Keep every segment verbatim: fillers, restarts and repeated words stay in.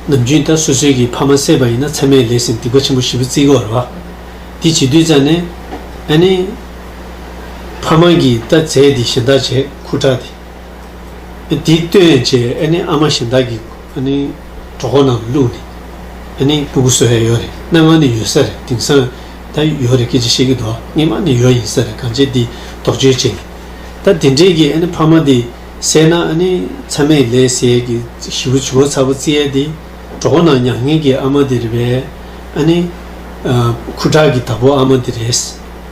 ནམ་རྒྱུན་ད་སོ་སོའི་གི་ཕ་མ་བསད་པ་ཡིན་ན་མཚམས་མེད་ལས་ཟེར་སྡིག་པ་ཆེན་པོ་ཞེ་པོ་བརྩི་གི་ཡོད་རེད་བ། དེ་བྱེད་དུས་ཙང་ནས་ཨ་ནི་ཕ་མ་གིས་ད་རྫས་དེ་གཞན་དག་བྱས་ཁུ་ཁྲག་དེ། དེ་བཏོན་བྱས་ཨ་ནི་ཨ་མ་གཞན་དག་གི་ཨ་ནི་གྲོད་ཁོག་ནང་བླུགས་ནས་ཨ་ནི་སྤུ་གུ་གསོ་ཡ་ཡོད་རེད། སྣ་ལྔ་ནི་ཡོད་ས་རེད། དེང་སང་ད་ཡོད་རེད་སྐད་ཆ་བཤད་ཀྱི་འདུག་སྔོན་མ་ནས་ཡོད་ཡིན་ས་རེད། གང་བྱས་དེ་དོགས་གཅོད་བྱས་ནས་ད་དེ་འདྲས་ཀྱི་ཨ་ནི་ཕ་མ་དེ་བསད་ན་ཨ་ནི་མཚམས་མེད་ལས་ཟེར་གྱི་ཞེ་པོ་ཇུས་ངོ་ཚ་པོ་བརྩི་ཡ་དེ་གྲོད་ཁོག་ནང་མྱ་ངན་གྱི་ཨ་མ་དེ་རེད་པས། ཨ་ནི་ཨ་ཁུ་ཁྲག་གི་བདག་པོ་ཨ་མ་དེ་རེད།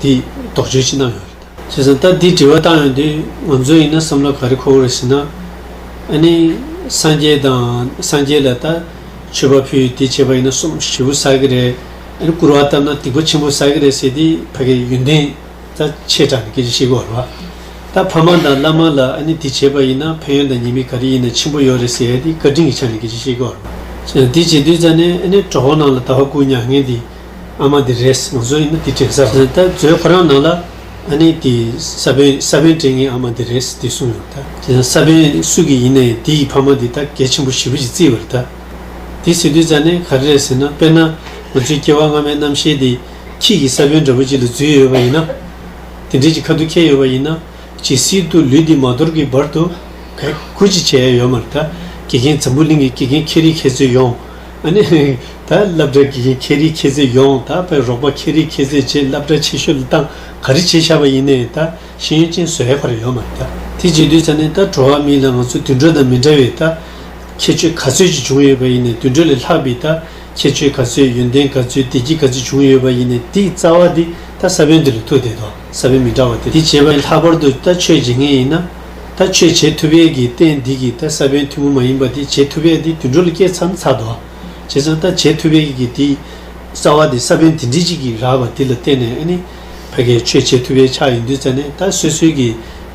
དེ་དོགས་གཅོད་ཅིག་གནང་ཡོད་རེད། བྱས་ཙང་ད་འདི་དྲི་བ་བཏང་ཡོང་དུས་ང་ཚོ་ཡིན་ན་བསམ་བློ་ག་རེ་འཁོར་གྱི་རེད་ཟེར་ན། ཨ་ནི་སངས་རྒྱས་དང་སངས་རྒྱས་ལ་ད་མཆོད་པ་ཕུལ་དེ་བྱས་པ་ཡིན་ན་སོམ་ཞེ་པོ་བསགས་ཀྱི་རེད། ཨ་ནི་སྐུར་བ་བཏབ་ན་སྡིག་པ་ཆེན་པོ་བསགས་ཀྱི་རེད་ཟེར་དེ་ཕ་གིའི་ཡོན་ཏན་ད་ཆེ་དྲགས་ནས་སྐད་ཆ་བཤད་ཀྱི་ཡོད་རེད་བ། ད་ཕ་མ་དང་བླ་མ་ལ་ཨ་ནི་དེ་བྱས་པ་ཡིན་ན་ཕན་ཡོན་དང་ཉེས་དམིགས་ག་རེ་ཡིན་ན་ཆེན་པོ་ཡོད་རེད་ཟེར་ཡ་དེ་བཀའ་དྲིན་གྱི་ཆ་ནས་སྐད་ཆ་བཤད་ཀྱི་ཡོད་རེད་བ། དེ་བྱེད་དུས་ཙང་ནས་ཨ་ནི་གྲོད་ཁོག་ནང་ལ་ཟླ་བ་དགུ་མྱ་ངན་དེ། ཨ་མ་དེ་རེད། ང་ཚོ་ཡིན་ན་དེ་དྲན་ས་རེད། ད་མཛོད་ཁོ་རང་ནང་ལ་ཨ་ནི་དེ་ས་བོན་ས་བོན་སྤྲད་མཁན་ཨ་མ་དེ་རེད་དེ་གསུངས་ཡོད། ད་དེ་ས་བོན་སུ་གི་ཡིན་ནའི་དེ་ཡི་ཕ་མ་དེ་ད་གལ་ཆེན་པོ་ཞེ་པོ་ཅིག་བརྩི་བ་རེད། ད་དེ་ཟེར་དུས་ཙང་ནས་ག་རེ་རེད་ཟེར་ན། དཔེར་ན་ང་ཚོའི་སྐྱེ་བ་སྔ་མའི་རྣམ་ཤེས་དེ་ཁྱི་གི་ས་བོན་འདྲ་པོ་ཅིག་ལ་འཛུལ་ཡོད་པ་ཡིན་ན། དེ་འདྲའི་ཅིག་ཁ་ཐུག་འཁྱེར་ཡོད་པ་ཡིན་ན། ཇི་སྲིད་དུ་ལུས་འདི་མ་འདོར་གྱི་བར་དུ་ག་གུ་ཅི་བྱས་ཡ་ཡོད་མ་རེད། ད་དགེ་རྒན་འཛམ་བུ་གླིང་གི་དགེ་རྒན་ཁྱེད་རིགས་ཁྱེད་ཚོས་ཡོང་། ཨ་ནི་ད་སློབ་གྲྭ་དགེ་རྒན་ཁྱེད་རིགས་ཁྱེད་ཚོས་ཡོང་། ད་དཔེ་རོགས་པ་ཁྱེད་རིགས་ཁྱེད་ཚོས་བྱས། སློབ་གྲྭ་ཆེ་ཤོས་ལ་བཏང་། ག་རེ་བྱས་བཞག་པ་ཡིན་ནའི་ད་ཤེས་ཡོན་ཅན་བཟོ་ཡ་ཁོ་རང་ཡོད་མ་རེད། ད་དེ་བྱེད་དུས་ཙང་ནས་ད་འགྲོ་བ་མི་ལ་ང་ཚོ་དུད་འགྲོ་དང་མི་འདྲ་བའི་ད་ཁྱད་ཆོས་ག་ཚོད་ཅིག་བྱུང་ཡོད་པ་ཡིན་ནའི་དུད་འགྲོ་ལས་ལྷག་པའི་ད་ཁྱད་ཆོས་ག་ཚོད་ཡོན་ཏན་ག་ཚོད་བདེ་སྐྱིད་ག་ཚོད་བྱུང་ཡོད་པ་ཡིན་ནའི་དེའི་རྩ་བ་དེ་ད་ས་བོན་དེ་ལ་ཐུག་བསྡད་དོ། ས་བོན་མི་འདྲ་བ་དེ། དེ་བྱས་པ་ཡིན་ལྷག་པར་དུ་ད་ཆོས་བྱེད་མཁན་ཡིན་ན། ད་ཆོས་བྱེད་ཐུབ་ཡས་ཀྱི་རྟེན་འདི་གི་ད་ས་བོན་ཐུན་མོང་མ་ཡིན་པ་དེ་བྱེད་ཐུབ་ཡས་དེ་དུད་འགྲོ་ལ་སྐྱེས་ཚར་ན་ཚར་དོ། བྱས་ཙང་ད་བྱེད་ཐུབ་ཡས་ཀྱི་དེ་རྩ་བ་དེ་ས་བོན་དེ་འདྲི་གཅིག་གི་རག་པ་དེ་ལ་བརྟེན་ནས་ཨ་ནི་ཕ་གིའི་ཆོས་བྱེད་ཐུབ་ཡས་ཆགས་ཡིན་དུས་ཙང་ནས་ད་སོ་སོའི་གི་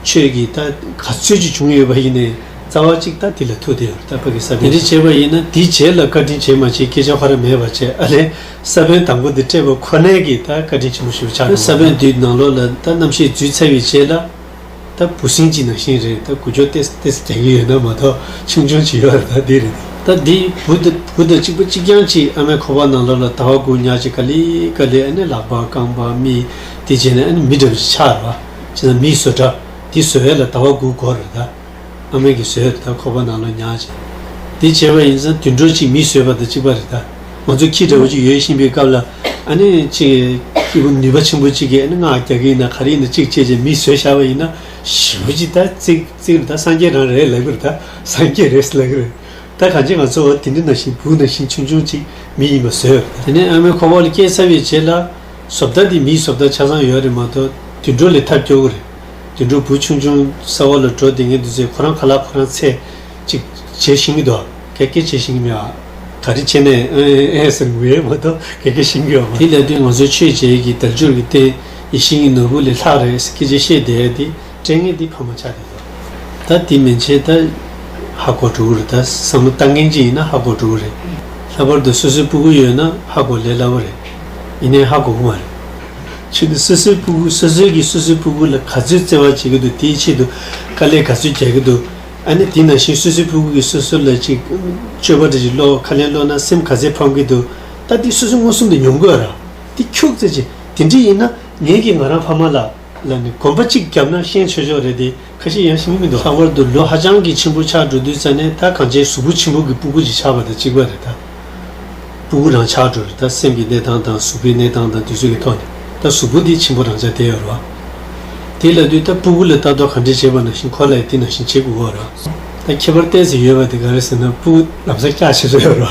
ཆོས་ཀྱི་ད་ག་ཚོད་ཅིག་བྱུང་ཡོད་པ་ཡིན་ནའི་རྩ་བ་གཅིག་ད་དེ་ལ་ཐུག་བསྡད་ཡོད་རེད། ད་ཕ་གི་ས་བོན་དེ་འདྲི་བྱས་པ་ཡིན་ན་དེ་རྗེས་ལ་བཀའ་དྲིན་བྱས་མ་བྱས་སྐད་ཆ་ཁོ་རང་མེད་པ་བྱས། ཨ་ལས་ས་བོན་དང་པོ་དེ་སྤྲད་པ་ཁོ་ནས་ཀྱི་ད་བཀའ་དྲིན་ཆེན་པོ་ཞེ་པོ་ཆགས་འདུག་ས་བོན་དེའི་ནང་ལོགས་ལ་ད་རྣམ་ཤེས་འཛུལ་ཚར་བའི་རྗེས་ལ། ད་འབུ་སྲིན་གྱི་ནང་བཞིན་རེད། ད་འགུལ་སྐྱོད་ཏོག་ཙམ་ཏོག་ཙམ་རྒྱག་གི་ཡོད་ན་མ་གཏོགས་ཆུང་ཆུང་ཅིག་ཡོད་རེད། ད་འདི་རེད། ད་འདི་འབུ་དང་འབུ་དང་གཅིག་པ་གཅིག་རྐྱང་ཅིག་ཨ་མའི་ཁོག་པ་ནང་ལོགས་ལ་ཟླ་བ་དགུ་ཉལ་ཅིག་ག་ལེ་ག་ལེ་ཨ་ནི་ལག་པ་རྐང་པ་མིག་དེ་བྱས་ནས་ཨ་ནི་མི་འདྲ་བ་ཞིག་ཆགས་རེད་བ། བྱས་ཙང་མིའི་བཟོ་གྲྭ་འདི་བཟོ་ཡས་ལ་ཟླ་བ་དགུ་འགོར་རེད། ད་ཨ་མའི་གི་བཟོས་རེད། ད་ཁོག་པ་ནང་ལོགས་ཉལ་ཅིག་འདི་བྱས་པ་ཡིན་ཙང་དུད་འགྲོ་གཅིག་མི་བཟོས་པ་དང་གཅིག་པ་རེད། ད་ང་ཚོ་ཁྱི་འདྲ་བོ་ཅིག་ཡོད་བཞིན་པའི་སྐབས་ལ་ཨ་ནི་ཅིག་སྐྱེས་བུ་ནུས་པ་ཆེན་པོ་གཅིག་གིས་ཨ་ནི་སྔགས་རྒྱག་གི་ཡིན་ན་ག་རེ་ཡིན་ན་གཅིག་བྱས་བྱས་མི་བཟོས་བཞག་པ་ཡིན་ན་ཞེ་པོ་ཅིག་ད་ཙིག་ཙིག་རེད། ད་སངས་རྒྱས་རང་རེད་ལབ་ཀྱི་རེད། ད་སངས་རྒྱས་རེད་ལབ་ཀྱི་རེད། ད་གང་ཅི་ང་ཚོ་འོ་དེ་འདྲ་ནང་བཞིན་འབུ་ནང་བཞིན་ཆུང་ཆུང་ཅིག་མི་ཡིན་པ་བཟོས། དེ་ནས་ཨ་མའི་ཁོག་པ་ལ་སྐྱེས་ཚར་བའི་རྗེས་ལ་བཟོ་ལྟ་དེ་མིའི་བཟོ་ལྟ་ཆ་ཚང་ཡོད་རེད་མ་གཏོགས་དུད་འགྲོ་ལས་ཐབས་སྐྱོ་བོ་རེད། དུད་འགྲོ་འབུ་ཆུང་ཆུང་ས་འོག་ལ་འགྲོ་བསྡད་མཁན་དེ་ཚོས་ཁོ་རང་ཁ་ལག་ཁོ་རང་འཚོལ་ཅིག་བྱེད་ཤེས་ཀྱི་འདུག་ག་གེ་བྱེད་ཤེས་ཀྱི་མེད་ཨ། ག་རེ་བྱས་ནས་ཨེ་ཨེ་ཟེར་ངུ་ཡས་མ་གཏོགས་ག་གེ་ཤེས་ཀྱི་ཡོད་མ་རེད། དེ་ལབ་དུས་ང་ཚོའི་ཆོས་བྱེད་ཀྱི་དལ་འབྱོར་གྱི་རྟེན་ཡིད་བཞིན་གྱི་ནོར་བུ་ལས་ལྷག་རེད་ཟེར་སྐད་ཆ་བཤད་བསྡད་ཡས་དེ། སྤྲད་མཁན་འདི་ཕ་མ་ཆགས་བསྡད་འདུག་ད་འདི་མན་ཆད་ད་ཧ་གོ་འགྲོ་གི་རེད། ད་བསམ་བློ་བཏང་མཁན་ཅིག་ཡིན་ན་ཧ་གོ་འགྲོ་གི་རེད། ལྷག་པར་དུ་སོ་སོའི་སྤུ་གུ་ཡོད་ན་ཧ་གོ་ལས་སླ་པོ་རེད། ཡིན་ནའི་ཧ་གོ་གི་མ་རེད། ཁྱོད་ནི་སོ་སོའི་སྤུ་གུ་སོ་སོའི་གིས་སོ་སོའི་སྤུ་གུ་ལ་ག་ཚོད་བརྩེ་བ་བྱེད་ཀྱི་འདུག་དེའི་ཆེད་དུ་དཀའ་ལས་ག་ཚོད་རྒྱག་གི་འདུག་ཨ་ནི་དེ་ནང་བཞིན་སོ་སོའི་སྤུ་གུ་གིས་སོ་སོ་ལ་ཅིག་སྤྱོད་པ་འདྲ་ཅིག་སློབ་ཁ་ལན་སློབ་ན་སེམས་ག་ཚད་ཕམ་གྱི་འདུག་ད་འདི་སོ་སོ་མངོན་སུམ་དུ་མྱོང་དགོས་ར། འདི་ཁྱུག་ཙམ་ཅིག་དེ་འདྲ་ཡིན་ན་ངེད་ཀྱིས་ང་རང་ཕ་མ་ལ། ལ་ནི་གོམ་པ་གཅིག་བརྒྱབ་ན་ཤེས་ཆོག་ཆོག་རེད་དེ་ཁ་ཤས་ཡང་ཤེས་ཀྱི་མི་འདུག་ལྷག་པར་དུ་ལོ་ཧ་ཅང་གི་ཆེན་པོ་ཆགས་འགྲོ་དུས་ཙ་ནས་ད་གང་ཅིའི་གཟུགས་པོ་ཆེན་པོ་གི་སྤུ་གུ་ཅིག་ཆགས་པ་དང་གཅིག་པ་རེད་ད། སྤུ་གུ་རང་ཆགས་འགྲོ་རེད་ད། སེམས་ཀྱི་གནས་སྟངས་དང་གཟུགས་པོའི་གནས་སྟངས་དང་དེ་ཚོ་གི་ཐོག་ནས་ད་གཟུགས་པོ་དེ་ཆེན་པོ་རང་ཆགས་བསྡད་ཡོད་རེད་བ། དེ་ལབ་དུས་ད་སྤུ་གུ་ལ་ལྟ་རྟོག་ག་འདྲས་བྱེད་པ་ནང་བཞིན་ཁོ་ལ་ཡང་དེ་ནང་བཞིན་བྱེད་དགོས་ཀྱི་ཡོད་རེད། ད་ཁྱད་པར་ཏོག་ཙམ་ཡོད་པ་དེ་ག་རེ་ཟེར་ན་སྤུ་གུ་ལམ་སང་སྐྱག་ཆེ་ཤོས་ཡོད་རེད་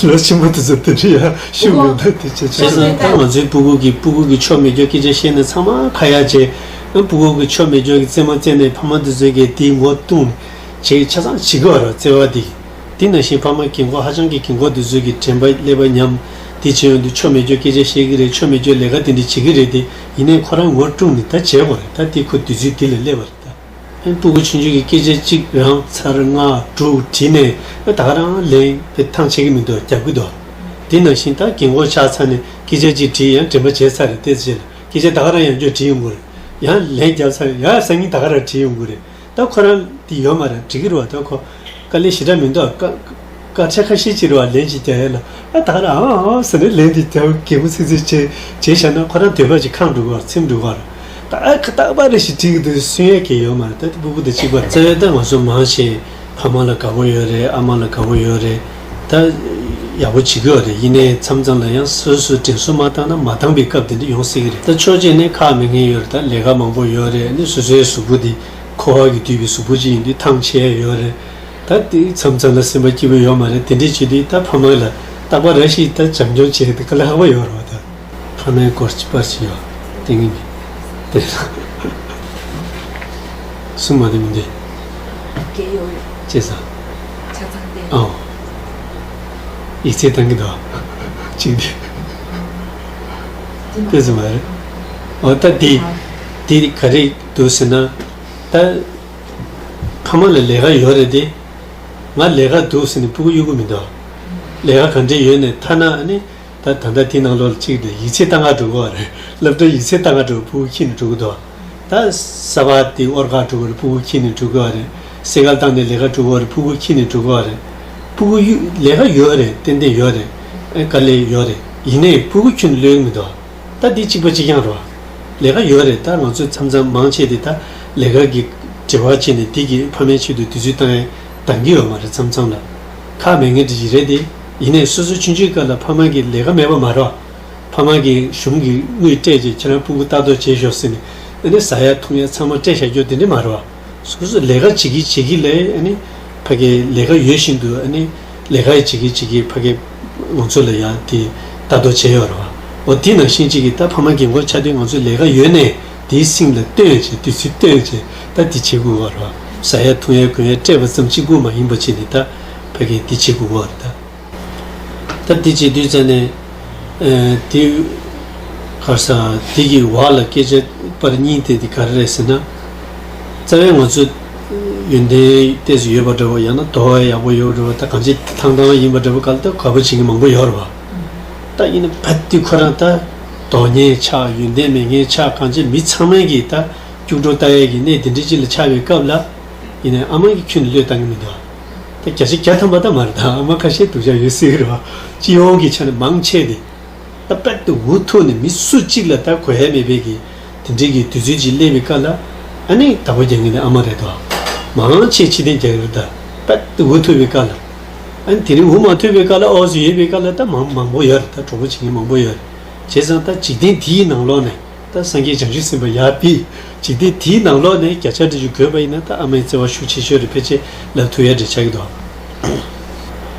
བ། ལོ་ཆེན་པོ་དེ་ཚོ་དེ་འདྲ་ཡང་ཤུགས་ཡོད་ད་དེ་བྱེད་ཆོག་བྱས་ཙང་ད་ང་ཚོའི་སྤུ་གུ་གི་སྤུ་གུ་གི་ཆོ་མེད་སྐྱོ་སྐད་ཆ་བཤད་ནས་ཚང་མ་ཁ་ཡ་བྱས། སྤུ་གུ་གི་ཆོ་མེད་སྐྱོ་གི་རྩེད་མོ་རྩེ་ནས་ཕ་མ་དེ་ཚོའི་གི་དེའི་ངོ་བཏུང་ནས་བྱེད་ཆ་ཚང་བྱེད་དགོས་རེད་བརྩེ་བ་དེ། དེ་ནང་བཞིན་ཕ་མ་རྒན་གོག་ཧ་ཅང་གི་རྒན་གོག་དེ་ཚོའི་གི་དྲན་པ་ཀླད་པ་ཉམས། དེ་བྱེད་ཡོང་དུས་ཆོ་མེད་སྐྱོ་སྐད་ཆ་བཤད་གི་རེད། ཆོ་མེད་སྐྱོ་ལས་ཀ་དེ་འདྲ་བྱེད་གི་རེད་དེ། ཡིན་ནའི་ཁོ་རང་ངོ་སྤྲུགས་ནས་ད་བྱེད་དགོས་རེད། ད་དེ་ཁོ་དུས་ཚོད་དེ་ལ་སླེབས་པ་རེད་ད། ཨ་ནི་སྤུ་གུ་ཆུང་ཆུང་གིས་སྐད་ཆ་གཅིག་རང་ཚར་ལྔ་དྲུག་དྲིས་ནས་ཨ་ད་ག་རང་ལན་དེ་ཐང་ཆད་གི་མི་འདུག་རྒྱབ་གི་འདུག་དེ་ནང་བཞིན་ད་རྒན་གོག་ཆགས་ཚར་ནས་སྐད་ཆ་གཅིག་དྲིས་ཡང་དྲན་པ་བརྗེད་ཚར་རེད། དེ་ཚེ་ལ་སྐད་ཆ་ད་ག་རང་ཡང་བསྐྱར་དྲིས་ཡོང་གི་རེད། ཡང་ལན་བརྒྱབ་ཚར་ཡང་སང་ཉིན་ད་ག་རང་དྲིས་ཡོང་གི་རེད། ད་ཁོ་རང་དེ་ཡོད་མ་རེད། འགྲིག་གི་རེད་བ། ད་ཁོ་དཀའ་ལས་ཞེ་དྲག་མི་འདུག་ཀ་ སྐད་ཆ་ཁ་ཤས་ཅིག་རེད་བ། ལན་ཅིག་རྒྱག་ཡ་ལ་ཨ་ད་ར་ཨ་ཨ་ཟེར་ནས་ལན་དེ་རྒྱག་གད་མོ་ཚིག་ཚིག་བྱས་བྱས་བཞག་ན་ཁོ་རང་འདོད་པ་ཅིག་ཁེངས་འགྲོ་གི་བ། ཚིམ་འགྲོ་གི་བ། ད་ཨ་ཁ་ཏག་པ་རེ་ཞིག་བྲིས་ཀྱི་འདུག་གསུང་ཡ་གི་ཡོད་མ་རེད། ད་དེ་སྤུ་གུ་དང་གཅིག་པ་རེད། རྩ་བའི་ད་ང་ཚོ་མང་ཆེ་ཕ་མ་ལ་དགའ་པོ་ཡོད་རེད། ཨ་མ་ལ་དགའ་པོ་ཡོད་རེད། ད་ཡག་པོ་བྱེད་ཀྱི་ཡོད་རེད། ཡིན་ནའི་མཚམས་མཚམས་ལ་ཡང་སོ་སོས་དྲན་གསོ་མ་བཏང་ན་མ་འདང་བའི་སྐབས་དེ་འདྲ་ཡོང་སྲིད་ཀྱི་རེད། ད་ཕྱོགས་གཅིག་ནས་ཁག་མེད་མཁན་ཡོད་རེད། ད་ལས་ཀ་མང་པོ་ཡོད་རེད། ཨ་ནི་སོ་སོའི་གཟུགས་པོ་འདི་ཁོ་བ་གིས་བསྡུས་པའི་གཟུགས་པོ་ཅིག་ཡིན་དུས་ཐང་ཆད་ཡོད་རེད། ད་དེ་མཚམས་མཚམས་ལ་སེམས་པ་སྐྱིད་པོ་ཡོད་མ་རེད། དེ་འདྲས་བྱེད་དུས་ད་ཕ་མ་ལ་རྟག་པར་རེ་ཞིག་ད་བྱམས་སྐྱོང་བྱེད་དེ་དཀའ་ལས་ཁག་པོ་ཡོད་རེད་བ། ད་ཕ་མའི་སྐོར་གྱི་པར་ཞིག་ཡོད། ཏིང་ངེ་འཛིན་དེ་གསུང་མ་དེ་མི་འདུག་རྒས་ཡོལ། ཅེས་ས། ཆ་ཚང་སྟེ། ཨོ། ཡིག་ཚད་བཏང་གི་འདུག་གཅིག་དེ། དེ་ཙམ་མ་རེད། ཨོ་ད་དེ། དེ་ག་རེ་འདུག་ཟེར་ན། ད། ཕ་མ་ལ་ལས་ཀ་ཡོད་རེད་དེ། ང་ལས་ཀ་འདུག་ཟེར་ནས་སྤུ་གུ་གཡུག་གི་མི་འདུག་ལས་ཀ་ག་འདྲས་ཡོད་ནས་ཐ་ན་ཨ་ནི། ད་ད་ལྟ་དེ་ནང་ལོགས་ལ་གཅིག་དེ་ཡིག་ཚད་བཏང་ག་འགྲོ་གི་བ་རེད། སློབ་གྲྭ་ཡིག་ཚད་བཏང་ག་འགྲོ་སྤུ་གུ་ཁྱེར་ནས་འགྲོ་གི་འདུག་ད་ས་བ་དེ་དབོར་ག་འགྲོ་གི་རེད། སྤུ་གུ་ཁྱེར་ནས་འགྲོ་གི་བ་རེད། སེ་གལ་བཏང་ནས་ལས་ཀ་འགྲོ་གི་བ་རེད། སྤུ་གུ་ཁྱེར་ནས་འགྲོ་གི་བ་རེད། སྤུ་གུ་གཡུག་ལས་ཀ་ཡོད་རེད། ཏན་ཏན་ཡོད་རེད། ཨེ་དཀའ་ལས་ཡོད་རེད། ཡིན་ནའི་སྤུ་གུ་ཁྱེར་ནས་གློད་གི་མི་འདུག་ད་འདི་གཅིག་པ་གཅིག་རྐྱང་རེད་བ། ལས་ཀ་ཡོད་རེད། ད་ང་ཚོས་མཚམས་མཚམས་མང་ཆེ་དེ་ད་ལས་ཀ་གི་འབྲེལ་བ་བྱས་ནས་འདི་གི་ཕ་མའི་ཆེད་དུ་དུས་ཚོད་བཏང་ཡས་འདང་གི་ཡོད་མ་རེད། མཚམས་མཚམས་ལ་ཁག་མེད་མཁན་དེ་ཞིག་རེད་དེ། ཡིན་ནའི་སོ་སོ་ཆུང་ཆུང་སྐབས་ལ་ཕ་མ་གི་ལས་ཀ་མེད་པ་མ་རེད་བ། ཕ་མ་གི་གཞུང་གི་དངུལ་སྤྲད་རྗེས་ཁྱེད་རང་སྤུ་གུ་ལྟ་རྟོག་བྱེད་ཤོག་ཟེར་ནས་ཨ་ནི་ཟ་ཡ་འཐུང་ཡ་ཚང་མ་སྤྲད་བཞག་རྒྱུ་དེ་འདྲ་མ་རེད་བ། སོ་སོ་ལས་ཀ་བྱེད་ཀྱི་བྱེད་ཀྱི་ལས་ཨ་ནི་ཕ་གི་ལས་ཀ་ཡོད་བཞིན་དུ་ཨ་ནི་ལས་ཀ་ཡི་བྱེད་ཀྱི་བྱེད་ཀྱི་ཕ་གི་ང་ཚོ་ལ་ཡང་དེ་ལྟ་རྟོག་བྱས་ཡོད་རེད་བ། འོ་དེ་ནང་བཞིན་གཅིག་གིས་ད་ཕ་མ་རྒན་འཁོགས་ཆགས་དུས་ང་ཚོའི་ལས་ཀ་ཡོད་ནས་དེའི་སེམས་ལ་བཏོན་བྱས་དུས་ཚོད་བཏོན་བྱས་ད་དེ་བྱེད་དགོས་པ་རེད་བ། ཟ་ཡ་འཐུང་ཡ་གོན་ཡ་སྤྲད་པ་ཙམ་གཅིག་པུ་མ་ཡིན་པ་བྱས་ནས་ད་ཕ་གི་དེ་བྱེད་དགོས་པ་རེད་ད། ད་འདི་བྱེད་དུས་ཙ་ནས། ཨེ་དེ། ག་རེ་ཟ། དེ་གི་འོག་ལ་སྐད་ཆ་པར་གཉིས་དེ་དེ་ག་རེ་རེད་ཟེར་ན། རྩ་བའི་ང་ཚོ་ཡོན་ཏན་ཏོག་ཙམ་ཡོད་པ་འདྲ་བོ། ཡང་ན་དོ་བ་ཡག་པོ་ཡོད་པ་འདྲ་བོ། ད་གང་ཅི་ཐང་ཐང་ཡིན་པ་འདྲ་བོ་ག་ལ་ད་དགའ་པོ་བྱེད་མཁན་མང་པོ་ཡོད་རེད་བ། ད་ཡིན་ན་ཕ་དེ་ཁོ་རང་ད་དོ་མཉམ་ཆགས། ཡོན་ཏན་མེད་མཁན་ཆགས། གང་ཅི་མི་ཚང་མས་ཀྱི་ད་སྐྱུག་བྲོ་ལྟ་ཡས་ཀྱི་གནས་དེ་འདྲ་ཅིག་ལ་ཆགས་པའི་སྐབས་ལ། ཡིན་ནའི་ཨ་མ་གིས་ཁྱོན་ནས་བློས་བཏང་གི་མི་འདུག་ད་བརྒྱ་ཆ་བརྒྱ་ཐམ་པ་ད་མ་རེད། ད་ཨ་མ་ཁ་ཤས་སྡུག་ཅག་ཡོད་སྲིད་ཀྱི་རེད་བ། སྤྱི་ཡོངས་ཀྱི་ཆ་ནས་མང་ཆེ་དེ། ད་དཔལ་དུ་འུ་ཐུག་ནས་མི་སུ་གཅིག་ལ་ད་གོ་ཡ་མེད་པའི་གི་དེ་འདྲའི་གི་དུས་ཚོད་ཅིག་སླེབས་པའི་སྐབས་ལ། ཨ་ནི་བདག་པོ་རྒྱག་མཁན་དེ་ཨ་མ་རེད་དོ། མང་ཆེ་ཕྱི་བལྟས་རྒྱག་གི་རེད། ད་དཔལ་དུ་འུ་ཐུག་པའི་སྐབས་ལ། ཨ་ནི་དེ་རིང་འུ་མ་ཐུག་པའི་སྐབས་ལ་ཨོ་ཙི་ཡོད་པའི་སྐབས་ལ་ད་མང་མང་པོ་ཡོད་རེད། ད་གྲོགས་པོ་བྱེད་མཁན་མང་པོ་ཡོད་རེད། བྱས་ཙང་ད་འཇིག་རྟེན་འདིའི་ནང་ལོགས་ནས། ད་སངས་རྒྱས་བྱང་ཆུབ་སེམས་དཔའ་ཡར་ཕེབས། འཇིག་རྟེན་དེའི་ནང་ལོགས་ནས་བརྒྱ་ཆ་བརྒྱ་ཅིག་དགོས་པ་ཡིན་ན་ད་ཨ་མའི་བརྩེ་བ་ཤུགས་ཆེ་ཤོས་རེད། ཕལ་ཆེར་ལབ་ཐུབ་ཡ་རེད་ཆགས་ཀྱི་འདུག་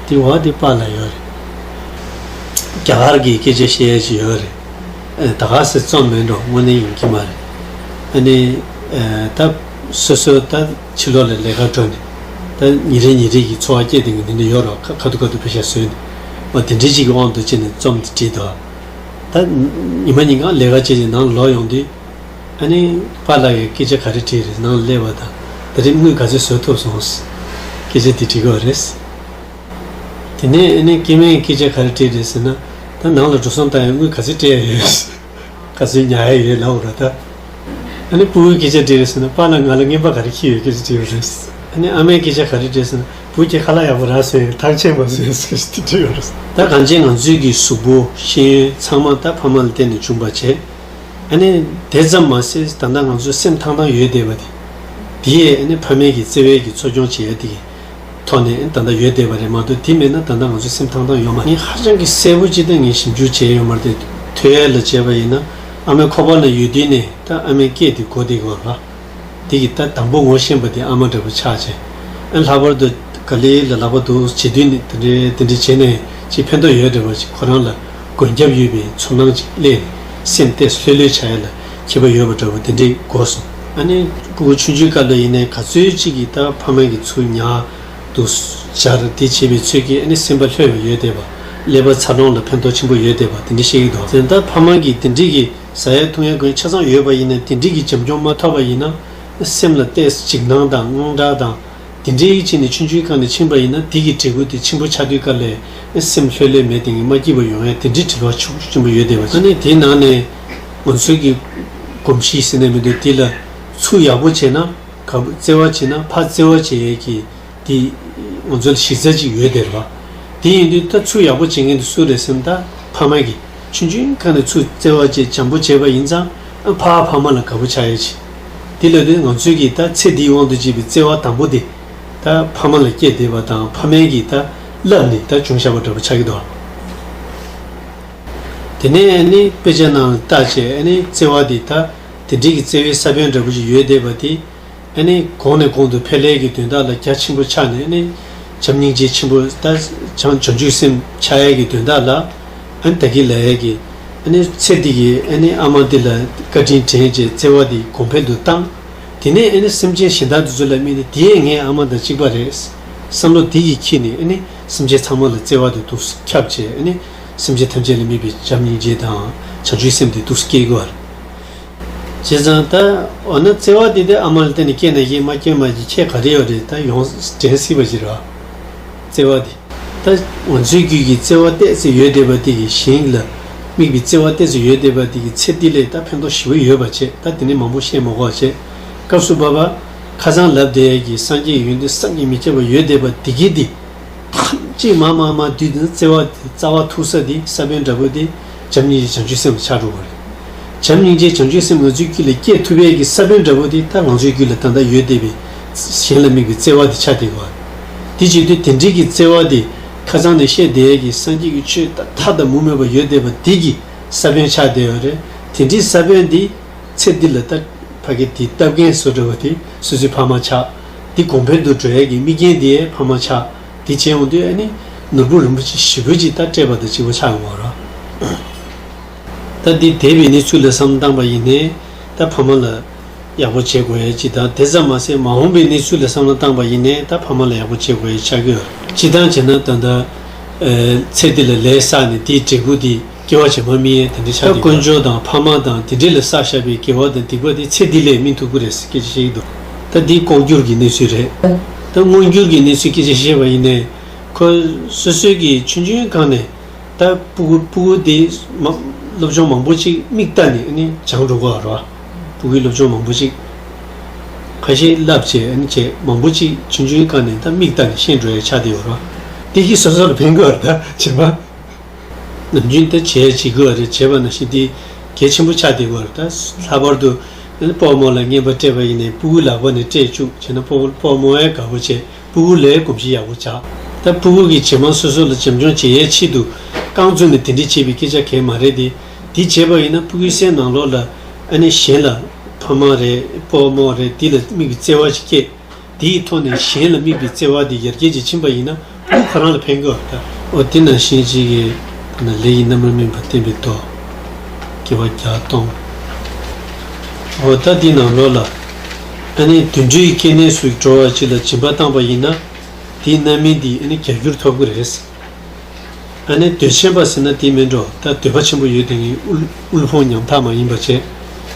དེ་བ་དེ་པཱ་ལགས་ཡོད་རེད། རྒྱ་གར་གྱི་སྐད་ཆ་བཤད་ཡ་ཅིག་ཡོད་རེད། ཨ་ད་ག་སེ་རྩོམ་མེད་འགྲོ་དངོས་གནས་ཡོང་གི་མ་རེད། ཨ་ནི་ཨ་ད་སོ་སོ་ད་ཕྱི་ལོགས་ལ་ལས་ཀ་འགྲོ་ནས་ད་ཉིན་རེ་ཉིན་རེ་གི་འཚོ་བ་སྐྱེལ་བསྡད་མཁན་དེ་འདྲ་ཡོད་རེད། ཁ་ཁ་ཐུག་ཁ་ཐུག་པེ་ཤག་བཟོས་ནས་འོ་དེ་འདྲའི་ཅིག་གི་དབང་དུ་བྱས་ནས་རྩོམ་དེ་བྲིས་འདུག་ད་ཉི་མ་ཉིན་གང་ལས་ཀ་བྱས་ནས་ནང་ལོག་ཡོང་དུས། ཨ་ནི་པཱ་ལགས་ཀྱིས་སྐད་ཆ་ག་རེ་དྲིས་རེད། ནང་ལ་སླེབས་པ་དང་ད་རེས་དངུལ་ག་ཚོད་བཟོ་ཐུབ་སོང་། སྐད་ཆ་དེ་དྲི་གི་ཡོད་རེད། དེ་ནས་ཨ་ནི་སྐྱེ་དམན་སྐད་ཆ་ག་རེ་དྲིས་རེད་ཟེར་ན། ད་ནང་ལ་འགྲོ་སོང་བཏང་ཡ་དངུལ་ག་ཚོད་སྤྲད་ཡ་ཡོད། ག་ཚོད་ཉར་ཡ་ཡོད་ལབ་ར་ད། ཨ་ནི་སྤུ་གུའི་སྐད་ཆ་དྲིས་རེད་ཟེར་ན། པཱ་ལགས་ང་ལ་རྔན་པ་ག་རེ་འཁྱེར་ཡོད་སྐད་ཆ་དྲིས་ཡོད་རེད། ཨ་ནི་ཨ་མའི་སྐད་ཆ་ག་རེ་དྲིས་ཟེར་ན། བུ་ཁྱེད་ཁ་ལག་ཡག་པོ་རག་སོང་ཡོད། ཐག་ཆད་མ་སོང་ཡོད་ཟེར་ཞིག་དྲིས་ཡོད་རེད། ད་གང་ཅི་ང་ཚོའི་གི་གཟུགས་པོ་ཤེས་ཡོན་ཚང་མ་ད་ཕ་མ་ལ་བརྟེན་ནས་བྱུང་བ་བྱས། ཨ་ནི་དེ་ཙམ་མ་ཟད་ད་ལྟ་ང་ཚོའི་སེམས་ཐང་ཐང་ཡོད་བསྡད་པ་དེ། དེ་ཡས་ཨ་ནི་ཕ་མའི་གི་བརྩེ་བའི་གི་འཚོ་སྐྱོང་བྱེད་ཡ་དེ་གི་ཐོག་ནས་ད་ལྟ་ཡོད་བསྡད་པ་རེད་མ་གཏོགས། དེ་མེད་ན་ད་ལྟ་ང་ཚོའི་སེམས་ཐང་ཐང་ཡོད་མ་རེད། ངས་ཧ་ཅང་གི་གསལ་པོ་ཅིག་ད་ངས་ཞིབ་འཇུག་བྱས་ཡོད་མ་རེད་དེ། ཐོས་ཡ་ལ་བྱས་པ་ཡིན་ན་ཨ་མའི་ཁོག་པ་ལ་ཡོད་དུས་ནས་ད་ཨ་མའི་སྐད་དེ་གོ་བསྡད་ཀྱི་ཡོད་རེད། དེ་གི་ད་དང་པོ་ངོ་ཤེས་པ་དེ་ཨ་མ་འདྲ་པོ་ཆགས་བྱས། ཨ་ལྷག་པར་དུ་ག་ལེ་ལ་ལག་པ་འདུག་བྱེད་དུས་ནི་དེ་འདྲའི་དེ་འདྲའི་བྱས་ནས་ཅིག་ཕན་ཐོགས་ཡོད་འདྲ་པོ་ཅིག་ཁོ་རང་ལ་མགོན་སྐྱབས་ཡོད་པའི་ཚོར་སྣང་ཅིག་སླེབས་ནས་སེམས་ཏོག་ཙམ་ལྷོད་ལྷོད་ཆགས་ཡ་ལ་ཁྱད་པར་ཡོད་པ་འདྲ་པོ་དེ་འདྲའི་གོ་སོང་། ཨ་ནི་སྤུ་གུ་ཆུང་ཆུང་སྐབས་ལ་ཡིན་ནའི་ག་ཚོད་ཅིག་གིས་ད་ཕ་མ་གི་ཚུར་ཉར་འདུག་སྦྱར་དེ་བྱེད་པའི་ཚོད་ཀྱིས་ཨ་ནི་སེམས་པ་ལྷོད་པ་ཡོད་བསྡད་པ། ཀླད་པ་འཚར་ལོངས་ལ་ཕན་ཐོགས་ཆེན་པོ་ཡོད་བསྡད་པ་དེ་འདྲ་བཤད་ཀྱི་འདུག་དེ་ད་ཕ་མ་གིས་དེ་འདྲའི་གི་ཟ་ཡ་འཐུང་ཡ་གོན་ཆ་ཚང་ཡོད་པ་ཡིན་ན། དེ་འདྲའི་གི་བྱམས་སྐྱོང་མ་ཐོབ་པ་ཡིན་ན། སེམས་ལ་ཏོག་ཙམ་འཇིགས་སྣང་དང་དངངས་སྐྲག་དང་། དེ་འདྲའི་ཡིད་ཆེས་ནས་ཆུང་ཆུང་སྒང་ནས་ཕྱིན་པ་ཡིན་ན། དེ་གི་འབྲས་བུ་དེ་ཆེན་པོ་ཆགས་དུས་སྐབས་ལ་སེམས་ལྷོད་ལྷོད་མེད་དེ་ངས་མ་སྐྱིད་པ་ཡོང་ཡ་དེ་འདྲའི་དྲི་བ་ཤུགས་ཆེན་པོ་ཡོད་བསྡད་པ། ཨ་ནི་དེའི་ནང་ནས་ང་ཚོའི་གི་གོམས་གཤིས་ཟེར་ནས་མི་འདུག་དེ་ལ་ཚུར་ཡག་པོ་བྱས་ན། ག་བརྩེ་བ་བྱས་ན། ཕར་བརྩེ་བ་བྱེད་ཡས་ཀྱི་དེ་ང་ཚོ་ལ་གཞི་རྩ་ཅིག་ཡོད་དེ་རེད་བ། དེ་ཡིན་དུས་ད་ཚུར་ཡག་པོ་བྱེད་མཁན་དེ་སུ་རེད་སེམས། ད་ཕ་མ་གིས་ཆུང་ཆུང་སྒང་ནས་ཚུར་བརྩེ་བ་བྱས་བྱམས་པོ་བྱས་པ་ཡིན་ཙང་ཨ་ཕ་ཕ་མ་ལ་དགའ་པོ་ཆགས་ཡས་བྱེད། དེ་ལ་དུས་ང་ཚོས་ཀྱིས་ད་ཚེ་འདིའི་དབང་དུ་བྱས་པའི་བརྩེ་བ་དང་པོ་དེ་ད་ཕ་མ་ལ་སྐྱེས་བསྡད་པ་དང་། ཕ་མས་ཀྱིས་ད་བསླབས་ནས་ད་བྱུང་བཞག་པ་འདྲ་པོ་ཆགས་ཀྱི་འདུག། དེ་ནས་ཨ་ནི་དཔེ་ཆ་ནང་ལ་བལྟས་བྱས་ཨ་ནི་བརྩེ་བ་དེ་ད་དེ་འདྲའི་གི་བརྩེ་བའི་ས་བོན་འདྲ་པོ་ཞིག་ཡོད་བསྡད་པ་དེ། ཨ་ནི་གོང་ནས་གོང་དུ་འཕེལ་ཡས་ཀྱི་དོན་དག་ལ་རྒྱ་ཆེན་པོ་ཆགས་ནས། ཨ་ནི་བྱམས་སྙིང་རྗེ་ཆེན་པོ་ད་བྱང་བྱང་ཆུབ་སེམས་ཆགས་ཡས་ཀྱི་དོན་དག་ལ། ཨ་ནི་ད་གིན་ལབ་ཡས་ཀྱི་ཨ་ནི་ཚེ་འདི་གི་ཨ་ནི་ཨ་མ་འདི་ལ་བཀའ་དྲིན་དྲན་བྱས་བརྩེ་བ་འདི་གོང་འཕེལ་དུ་བཏང་། དེ་ནས་ཨ་ནི་སེམས་ཅན་གཞན་དག་འདི་ཚོ་ལ་དམིགས་ནས་དེ་ངའི་ཨ་མ་དང་གཅིག་པ་རེད་བསམ་བློ་འདི་གིས་འཁྱེར་ནས། ཨ་ནི་སེམས་ཅན་ཚང་མ་ལ་བརྩེ་བ་དེ་འདུག་སེ་ཁྱབ་བྱས། ཨ་ནི་སེམས་ཅན་ཐམས་ཅད་ལ་དམིགས་པའི་བྱམས་སྙིང་རྗེ་དང་བྱང་ཆུབ་སེམས་དེ་འདུག་སེ་སྐྱེ་དགོས་པ་རེད། བྱས་ཙང་ད་འོ་ན་བརྩེ་བ་དེ་དེ་ཨ་མ་ལ་བརྟེན་ནས་སྐྱེས་ན་སྐྱེས། མ་སྐྱེས་མ་སྐྱེས་ཁྱད་ག་རེ་ཡོད་རེད། ད་ཡོངས་དྲན་སྲིད་པ་ཞིག་རེད་བ། བརྩེ་བ་དེ་ད་ང་ཚོའི་རྒྱུད་ཀྱི་བརྩེ་བ་ཏོག་ཙམ་ཡོད་བསྡད་པ་དེ་གིས། གཞན་ལ་དམིགས་པའི་བརྩེ་བ་ཏོག་ཙམ་ཡོད་བསྡད་པ་དེ་གིས་ཚེ་འདི་ལ་ད་ཕན་ཐོགས་ཞེ་པོ་ཡོད་པ་བྱས། ད་དེ་ནས་མང་པོ་བཤད་མ་དགོས་པ་བྱས། སྐབས་སུ་བབ་པ་ཁ་སང་ལབ་བསྡད་ཡས་ཀྱི་སངས་རྒྱས་ཡོན་ཏན་བསམ་གྱིས་མི་ཁྱབ་པ་ཡོད་བསྡད་པ་དེ་གིས་དེ། ཐམས་ཅད་མ་མ་མ་བསྡུས་ཏེ་བརྩེ་བ་དེ་རྩ་བ་ཐུག་ས་དེ་ས་བོན་འདྲ་པོ་དེ་བྱམས་སྙིང་རྗེ་བྱང་ཆུབ་སེམས་ལ་ཆགས་འགྲོ་གི་རེད། བྱམས་སྙིང་རྗེ་བྱང་ཆུབ་སེམས་ང་ཚོའི་རྒྱུད་ལ་སྐྱེ་ཐུབ་ཡས་ཀྱི་ས་བོན་འདྲ་པོ་དེ་ད་ང་ཚོའི་རྒྱུད་ལ་ད་ལྟ་ཡོད་བསྡད་པའི་གཞན་ལ་དམིགས་པའི་བརྩེ་བ་དེ་ཆགས་བསྡད་ཀྱི་ཡོད་རེད། དེ་བྱེད་དུས་དེ་འདྲའི་གི་བརྩེ་བ་དེ་ཁ་སང་ནས་བཤད་བསྡད་ཡས་ཀྱི་སངས་རྒྱས་ཀྱི་ཆོས་ད་མཐའ་དང་མུ་མེད་པ་ཡོད་བསྡད་པ་དེ་གི་ས་བོན་ཆགས་བསྡད་ཡོད་རེད། དེ་འདྲའི་ས་བོན་དེ་ཚེ་འདི་ལ་ད་ཕ་གི་དེ་བཏབ་མཁན་བཟོ་འདྲ་བ་དེ་སོ་སོའི་ཕ་མ་ཆགས། དེ་གོང་འཕེལ་དུ་འགྲོ་ཡས་ཀྱི་དམིགས་རྐྱེན་དེ་ཕ་མ་ཆགས། དེ་བྱས་ཡོང་དུས་ཨ་ནི་ནོར་བུ་རིན་པོ་ཆེ་ཞེ་པོ་ཅིག་ད་སྤྲད་པ་དང་གཅིག་པ་ཆགས་ཡོང་བ་རེད། ད་འདི་འདས་པའི་གནས་ཚུལ་ལ་བསམ་བློ་བཏང་པ་ཡིན་ནའི་ད་ཕ་མ་ལ་ཡག་པོ་བྱེད་དགོས་ཡས་གཅིག་དང་། དེ་ཙམ་མ་ཟད་མ་འོངས་པའི་གནས་ཚུལ་ལ་བསམ་བློ་བཏང་པ་ཡིན་ནའི་ད་ཕ་མ་ལ་ཡག་པོ་བྱེད་དགོས་ཡས་ཆགས་ཀྱི་ཡོད། སྤྱིར་བཏང་བྱས་ན་ད་ལྟ་ཚེ་འདི་ལ་ལས་བསགས་ནས་དེའི་འབྲས་བུ་དེ་སྐྱེ་བ་རྗེས་མ་སྨིན་ཡས་དེ་འདྲ་ཆགས། ད་དཀོན་མཆོག་དང་ཕ་མ་དང་དེ་འདྲས་ལ་བསགས་བཞག་པའི་དགེ་བ་དང་སྡིག་པ་དེ་ཚེ་འདི་ལ་སྨིན་ཐུབ་ཀྱི་རེད་ཟེར་སྐད་ཆ་བཤད་ཀྱི་འདུག། ད་འདི་ལྐོག་གྱུར་གྱི་གནས་ཚུལ་རེད། ད་མངོན་གྱུར་གྱི་གནས་ཚུལ་སྐད་ཆ་བཤད་པ་ཡིན་ནའི་ཁོ་སོ་སོའི་གི་ཆུང་ཆུང་སྒང་ནས་ད་སྤུ་གུ་སྤུ་གུ་དེ་མ་སློབ་སྦྱོང་མང་པོ་ཅིག་མིག་ལྟ་ནས་ཨ་ནི་སྦྱངས་འགྲོ་གི་ཡོད་རེད་བ། སྤུ་གུའི་སློབ་སྦྱོང་མང་པོ་ཅིག་ཁ་ཤས་བསླབས་བྱས་ཨ་ནི་བྱས་མང་པོ་ཅིག་ཆུང་ཆུང་སྒང་ནས་ད་མིག་ལྟ་ནས་ཤེས་འགྲོ་ཡས་ཆགས་བསྡད་ཡོད་རེད་བ། དེ་གིས་སོ་སོ་ལ་ཕན་གྱི་ཡོད་རེད། ད་བྱེད་པ། ནམ་རྒྱུན་དེ་བྱས་བྱེད་དགོས་པ་རེད། བྱས་པ་ནང་བཞིན་དེ་གལ་ཆེན་པོ་ཆགས་བསྡད་ཡོད་རེད། ད་ལྷག་པར་དུ་སྤོ་རྨོ་ལ་རྔན་པ་སྤྲད་པ་ཡིན་ནའི་སྤུ་གུ་ལག་པ་ནས་སྤྲད་བཅུག་བྱས་ན་སྤོ་སྤོ་རྨོ་ཡང་དགའ་པོ་བྱས། སྤུ་གུ་ལ་གོམས་གཤིས་ཡག་པོ་ཆགས། ད་སྤུ་གུ་གིས་རྗེས་མ་སོ་སོ་ལ་བྱམས་སྐྱོང་བྱེད་ཡའི་ཆེད་དུ་རྐང་བཙུགས་ནས་དེ་འདྲས་བྱེད་པའི་སྐད་ཆ་གང་ཡང་མ་རེད་དེ། དེ་བྱས་པ་ཡིན་ན་སྤུ་གུའི་སེམས་ནང་ལོགས་ལ་ཨ་ནི་གཞན་ལ་ཕ་མ་རེད་སྤོ་རྨོ་རེད་དེ་ལ་དམིགས་པའི་བརྩེ་བ་ཞིག་སྐྱེས། དེའི་ཐོག་ནས་གཞན་ལ་དམིགས་པའི་བརྩེ་བ་དེ་ཡར་རྒྱས་ཀྱིས་ཕྱིན་པ་ཡིན་ན་སྤུ་གུ་ཁོ་རང་ལ་ཕན་གྱི་ཡོད་རེད། ད་འོ་དེ་ནང་བཞིན་ཅིག་གིས་ད་ནི་ལས་ཀྱི་རྣམ་པར་སྨིན་པ་བསྟན་པའི་མདོ། དགེ་བ་བརྒྱ་སྟོང་། འོ་ད་དེའི་ནང་ལོགས་ལ་ཨ་ནི་དུད་འགྲོའི་སྐྱེ་གནས་སུ་འགྲོ་བ་ཅིག་ལ་སྦྱིན་པ་བཏང་པ་ཡིན་ན་དེའི་རྣམ་སྨིན་དེ་ཨ་ནི་བརྒྱ་འགྱུར་ཐོབ་ཀྱི་རེད། ཨ་ནི་འདོད་ཆེན་པ་ཟེར་ན་དེ་མིན་འགྲོ། ད་འདོད་པ་ཆེན་པོ་ཡོད་དེ་ངས་དབུལ་དབུལ་ཕོངས་ཉམ་ཐག་མ་ཡིན་པ་བྱས།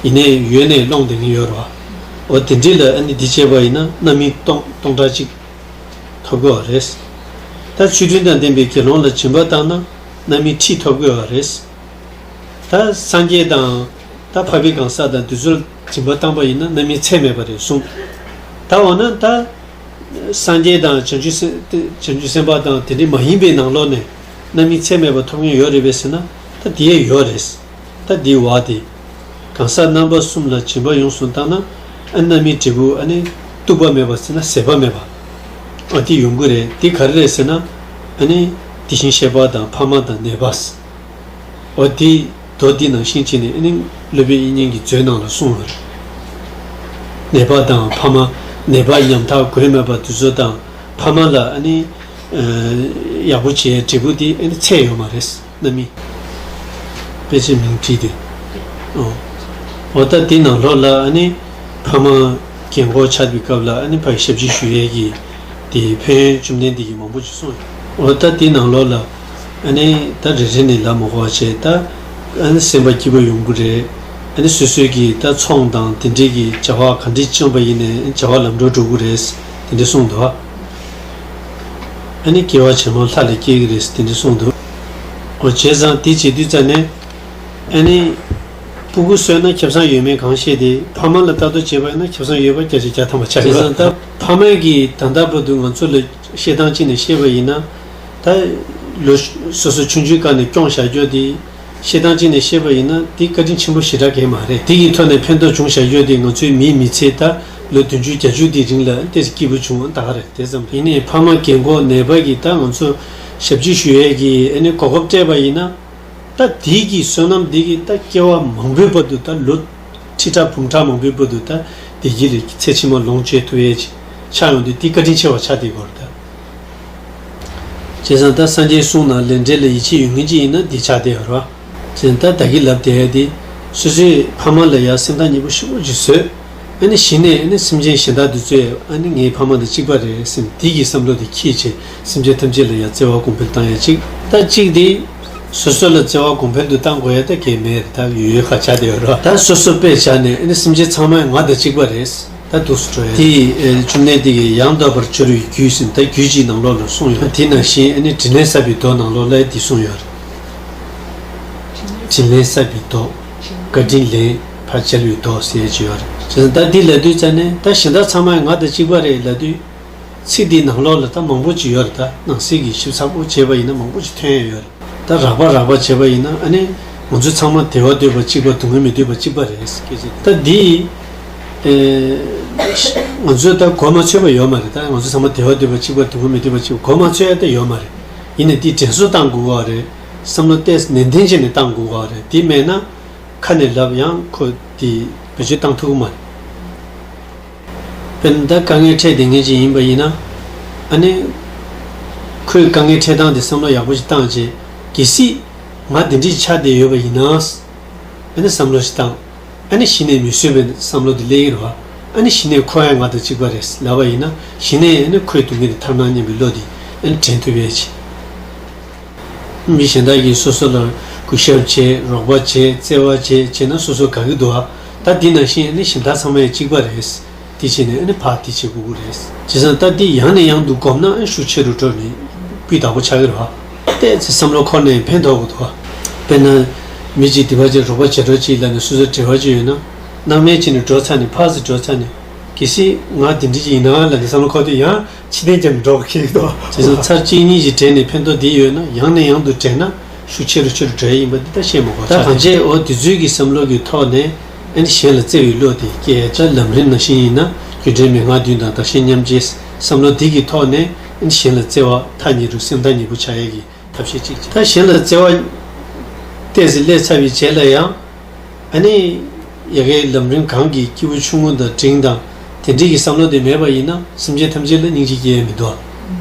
ཡིན་ནའི་ཡོད་ནའི་སློང་དེ་ངས་ཡོད་རེད་བ། འོ་དེ་འདྲས་ལ་ཨ་ནི་འདི་བྱས་པ་ཡིན་ན་རྣམ་སྨིན་སྟོང་སྟོང་ཕྲག་གཅིག་ཐོབ་ཀྱི་ཡོད་རེད། ད་ཆོས་མཐུན་དང་ལྡན་པའི་དགེ་སློང་ལ་སྦྱིན་པ་བཏང་ན་རྣམ་སྨིན་ཁྲི་ཐོབ་ཀྱི་ཡོད་རེད། ད་སངས་རྒྱས་དང་ད་འཕགས་པའི་གང་ཟག་དང་དེ་ཚོར་སྦྱིན་པ་བཏང་པ་ཡིན་ན་རྣམ་སྨིན་ཚད་མེད་པ་རེད་གསུངས། ད་འོ་ན་ད་སངས་རྒྱས་དང་བྱང་ཆུབ་སེམས་བྱང་ཆུབ་སེམས་དཔའ་དང་དེ་འདྲ་མ་ཡིན་པའི་ནང་ལོགས་ནས་རྣམ་སྨིན་ཚད་མེད་པ་ཐོབ་མཁན་ཡོད་རེད་པས་ཟེར་ན་ད་དེ་ཡང་ཡོད་རེད། ད་དེའི་བ་དེ་གང་ཟག་རྣམ་པ་གསུམ་ལ་སྦྱིན་པ་ཡོངས་སུ་བཏང་ན་ཨ་རྣམ་སྨིན་འབྲས་བུ་ཨ་ནི་གཏུགས་པ་མེད་པ་ཟེར་ན་ཟད་པ་མེད་པ་ཨ་དེ་ཡོང་གི་རེད། དེ་ག་རེ་རེད་ཟེར་ན་ཨ་ནི་དེ་བཞིན་གཤེགས་པ་དང་ཕ་མ་དང་ནད་པ། འོ་དེ་མདོ་འདི་ནང་བཞིན་བྱས་ནས་ཨ་ནི་སློབ་དཔོན་དབྱིག་གཉེན་གྱིས་མཛོད་ནང་ལ་གསུངས་པ་རེད། ནད་པ་དང་ཕ་མ། ནད་པ་ཉམ་ཐག་མགོན་མེད་པ་དེ་ཚོ་དང་ཕ་མ་ལ་ཨ་ནི་ཡག་པོ་བྱེད་ཡའི་འབྲས་བུ་དེ་ཨ་ནི་ཚད་ཡོད་མ་རེད། རྣམ་སྨིན། དཔེ་ཆའི་མིང་བྲིས་ཏེ། འོ། འོ་ད་དེ་ནང་ལོགས་ལ་ཨ་ནི་ཕ་མ་རྒན་གོག་ཆགས་པའི་སྐབས་ལ་ཨ་ནི་ཕ་གི་ཞབས་ཕྱི་ཞུ་ཡས་ཀྱི་དེ་ཕན་ཡོན་བཅོམ་ལྡན་འདས་ཀྱིས་མང་པོ་ཞིག་གསུངས་ཡོད། འོ་ད་དེའི་ནང་ལོགས་ལ་ཨ་ནི་ད་རེ་རེ་ནས་ལབ་མ་དགོས་པ་བྱས། ད་ཨ་ནི་སེམས་པ་སྐྱིད་པོ་ཡོང་གི་རེད། ཨ་ནི་སོ་སོའི་གི་ད་ཚོང་དང་དེ་འདྲའི་གི་བྱ་བ་ག་འདྲས་བཅོམ་པ་ཡིན་ནའི་བྱ་བ་ལམ་འགྲོ་འགྲོ་གི་རེད། དེ་འདྲས་གསུངས་འདུག། ཨ་ནི་སྐྱེ་བ་ཕྱི་མ་ལྷ་ལ་སྐྱེ་གི་རེད་དེ་འདྲས་གསུངས་འདུག། འོ་བྱས་ཙང་དེ་བྱེད་དུས་ཙ་ནས་ཨ་ནི་སྤུ་གུ་གསོས་ན་ཁེ་བཟང་ཡོད་མེད་གང་ཤེས་ཏེ་ཕ་མ་ལ་ལྟ་རྟོག་བྱས་པ་ཡིན་ན་ཁེ་བཟང་ཡོད་པ་བརྒྱ་ཆ་བརྒྱ་ཐམ་པ་ཆགས་ཡོད། བྱས་ཙང་ད་ཕ་མས་ཀྱིས་ད་ལྟ་བར་དུ་ང་ཚོ་ལ་བཤད་སྟངས་གཅིག་ནས་བཤད་པ་ཡིན་ན་ད་ ལོ་སོ་སོ་ཆུང་ཆུང་སྒང་ནས་སྐྱོང་བཞག་རྒྱུ་དེ་བཤད་སྟངས་གཅིག་ནས་བཤད་པ་ཡིན་ན་དེ་བཀའ་དྲིན་ཆེན་པོ་ཞེ་དྲག་གང་ཡང་མ་རེད། དེ་གི་ཐོག་ནས་ཕན་ཐོགས་བྱུང་བཞག་རྒྱུ་དེ་ང་ཚོའི་མིའི་མི་ཚེ་ད་ལོ་བདུན་ཅུ་བརྒྱད་ཅུ་དེའི་རིང་ལ་ཏོག་ཙམ་སྐྱིད་པོ་བྱུང་བ་ད་ག་རེད། དེ་ཙམ་རེད། ཡིན་ནའི་ཕ་མ་རྒན་གོག་ནད་པ་གི་ད་ང་ཚོ་ཞབས་ཕྱི་ཞུ་ཡས་ཀྱི་ཨ་ནི་གོ་སྐབས་སྤྲད་པ་ཡིན་ན། ད་དེའི་གི་བསོད་ནམས་དེ་གི་ད་སྐྱེ་བ་མང་པོའི་བར་དུ་ད་ལོ་ཁྲི་ཕྲག་འབུམ་ཕྲག་མང་པོའི་བར་དུ་ད་བདེ་སྐྱིད་ལ་ཚེ་ཕྱི་མ་ལོངས་སྤྱོད་ཐུབ་ཡས་ཅིག་ཆགས་ཡོང་དུས་དེ་བཀའ་དྲིན་ཆེ་བ་ཆགས་བསྡད་ཡོད་རེད་ད། བྱས་ཙང་ད་སངས་རྒྱས་གསུང་ནང་ལས་འབྲས་ལ་ཡིད་ཆེས་ཡོད་མཁན་ཅིག་ཡིན་ན་འདི་ཆགས་བསྡད་ཡོད་རེད་བ། བྱས་ཙང་ད་ད་གི་ལབ་བསྡད་ཡ་དེ་སོ་སོའི་ཕ་མ་ལ་ཡ་སེམས་ཐག་ཉེ་པོ་ཞེ་པོ་ཅིག་བཟོས། ཨ་ནི་གཞི་ནས་ཨ་ནི་སེམས་ཅན་གཞན་དག་འདི་ཚོས་ཨ་ནི་ངའི་ཕ་མ་དང་གཅིག་པ་རེད་སེམས་འདི་གི་བསམ་བློ་དེ་འཁྱེར་བྱས་སེམས་ཅན་ཐམས་ཅད་ལ་ཡང་བརྩེ་བ་གོང་འཕེལ་བཏང་ཡ་གཅིག་ད་གཅིག་དེ་སོ་སོ་ལ་བརྩེ་བ་གོང་འཕེལ་དུ་བཏང་དགོས་ཡ་ད་གལ་མེད་རེད། ད་ཡོད་ཡོད་ཁ་ཆགས་བསྡད་ཡོད་རེད། ད་སོ་སོ་དཔེ་བཞག་ནས་ཨ་ནི་སེམས་ཅན་ཚང་མ་ང་དང་གཅིག་པ་རེད། ད་འདུག་སེ་འགྲོ་ཡ་དེ་བཅོམ་ལྡན་འདས་ཀྱིས་ཡང་དག་པར་སྦྱོར་བའི་རྒྱུད་ཟེར་ད་རྒྱུད་གཅིག་ནང་ལོགས་ལ་གསུངས་ཡོད། དེ་ནང་བཞིན་ཨ་ནི་དྲིན་ལན་བསབ་པའི་མདོ་ནང་ལོགས་ལ་འདི་གསུངས་ཡོད་རེད། དྲིན་ལན་བསབ་པའི་མདོ། བཀའ་དྲིན་ལན་ཕར་འཇལ་བའི་མདོ་ཟེར་ཡས་ཅིག་ཡོད་རེད། བྱས་ཙང་ད་འདི་ལབ་དུས་ཙ་ནས་ད་གཞན་དག་ཚང་མ་ང་དང་གཅིག་པ་རེད་ལབ་དུས། ཚིག་འདིའི་ནང་ལོགས་ལ་ད་མང་པོ་ཅིག་ཡོད་རེད། ད་ནང་གསེས་ཀྱི་ཞིབ་ཚགས་པོ་བྱས་པ་ཡིན་ན་མང་པོ་ཅིག་ཐོན་ཡས་ཡོད་རེད། ད་རགས་པ་རགས་པ་བྱས་པ་ཡིན་ན་ཨ་ནི་ང་ཚོ་ཚང་མ་བདེ་བ་འདོད་པ་གཅིག་པ་སྡུག་བསྔལ་མི་འདོད་པ་གཅིག་པ་རེད་སྐད་ཆ་ད་འདི། ཨེ། ང་ཚོས་ད་གོ་མ་ཆོད་པ་ཡོད་མ་རེད། ད་ང་ཚོ་ཚང་མ་བདེ་བ་འདོད་པ་གཅིག་པ་སྡུག་བསྔལ་མི་འདོད་པ་གཅིག་པ་གོ་མ་ཆོད་ཡ་ད་ཡོད་མ་རེད། ཡིན་ནའི་འདི་དྲན་གསོ་བཏང་དགོས་པ་རེད། བསམ་བློ་ཏོག་ཙམ་ནན་ཏན་བྱས་ནས་བཏང་དགོས་པ་རེད། འདི་མེད་ན་ཁ་ནས་ལབ་ཡང་ཁོ་འདི་བེད་སྤྱོད་བཏང་ཐུབ་ཀྱི་མ་རེད། དཔེར་ན་ད་དཀའ་ངལ་འཕྲད་བསྡད་མཁན་ཅིག་ཡིན་པ་ཡིན་ན། ཨ་ནི། ཁོས་དཀའ་ངལ་འཕྲད་སྟངས་དེ་བསམ་བློ་ཡག་པོ་ཞིག་བཏང་རྗེས་གལ་སྲིད་ང་འདི་འདྲ་ཞིག་ཆགས་བསྡད་ཡོད་པ་ཡིན་ན། ཨ་ནི་བསམ་བློ་ཞིག་བཏང་། ཨ་ནི་གཞི་ནས་མི་བཟོད་པའི་བསམ་བློ་དེ་སླེབས་ཀྱི་རེད་བ། ཨ་ནི་གཞི་ནས་ཁོ་ཡང་ང་དང་གཅིག་པ་རེད་ལབ་པ་ཡིན་ན་གཞི་ནས་ཨ་ནི་ཁོའི་སྡུག་བསྔལ་དེ་ཐར་སྣང་སྙམ་པའི་བློ་དེ་ཨ་ནི་དྲན་ཐུབ་ཡས་ཅིག་མི་གཞན་དག་གིས་སོ་སོ་ལ་གུས་ཞབས་བྱེད། རོགས་པ་བྱེད། བརྩེ་བ་བྱེད་བྱས་ན་སོ་སོ་དགའ་གི་འདུག་ཨ། ད་འདི་ནང་བཞིན་ཨ་ནི་གཞན་དག་ཚང་མ་ཡང་གཅིག་པ་རེད། དེ་བྱས་ནས་ཨ་ནི་ཕར་དེ་བྱེད་དགོས་ཀྱི་རེད། བྱས་ཙང་ད་འདི་ཡང་ནས་ཡང་དུ་བསྒོམས་ན་ཨ་ནི་ཤུགས་ཆེ་རུ་འགྲོ་ནས་སྤུས་དག་པོ་ཆགས་ཀྱི་རེད་བ། ཏོག་ཙམ་བསམ་བློ་འཁོར་ནས་ཕན་ཐོགས་ཀྱི་འདུག་ཨ། དཔེར་ན། མི་གཅིག་དེ་བ་ཅིག་རོགས་པ་བྱེད་རོགས་གྱིས་ལབ་ནས་སོ་སོ་བྲེལ་བ་ཅིག་ཡོད་ན། སྣང་མེད་བྱས་ནས་འགྲོ་ཚར་ནས་ཕར་ཚུར་འགྲོ་ཚར་ནས། གལ་སྲིད་ང་དེ་འདྲ་ཅིག་ཡིན་ན་ལབ་ནས་བསམ་བློ་འཁོར་དུས་ཡང་ཕྱི་ཐེངས་རྒྱབ་ནས་འགྲོ་དགོས་ཀྱི་འདུག་དེ་ཚོ་ཚར་གཅིག་གཉིས་ཀྱི་གྲས་ནས་ཕན་ཐོགས་འདི་ཡོད་ན་ཡང་ནས་ཡང་དུ་དྲན་ན་ཤུགས་ཆེ་རུ་ཆེ་རུ་འགྲོ་ཡ་ཡིན་པ་འདི་ད་བཤད་མ་དགོས་ད་ཆགས་གང་བྱས་འོ་དེ་ཚོའི་གི་བསམ་བློ་གི་ཐོག་ནས་ཨ་ནི་གཞན་ལ་བརྩེ་བའི་བློ་དེ་སྐྱེ་ཡ་ལམ་རིམ་ནང་བཞིན་ཡིན་ན་རྒྱུ་འབྲས་མན་ངག་བདུན་དང་བདག་གཞན་མཉམ་བརྗེའི་བསམ་བློ་འདི་གི་ཐོག་ནས་ཨ་ནི་གཞན་ལ་བརྩེ་བ་ཐག་ཉེ་རུ་སེམས་ཐག་ཉེ་པོ་ཆགས་ཡ་གི་ཐབས་ཤེས་གཅིག་བྱས། ད་གཞན་ལ་བརྩེ་བ་ཏོག་ཙམ་སླེབས་ཚར་བའི་རྗེས་ལ་ཡང་ཨ་ནི་ཡ་གིའི་ལམ་རིམ་གང་གིས་སྐྱེས་བུ་ཆུང་ངུ་དང་འབྲིང་དང་དེ་འདྲའི་གི་བསམ་བློ་དེ་མེད་པ་ཡིན་ན་སེམས་ཅན་ཐམས་ཅད་ལ་སྙིང་རྗེ་སྐྱེ་ཡས་མི་འདུག་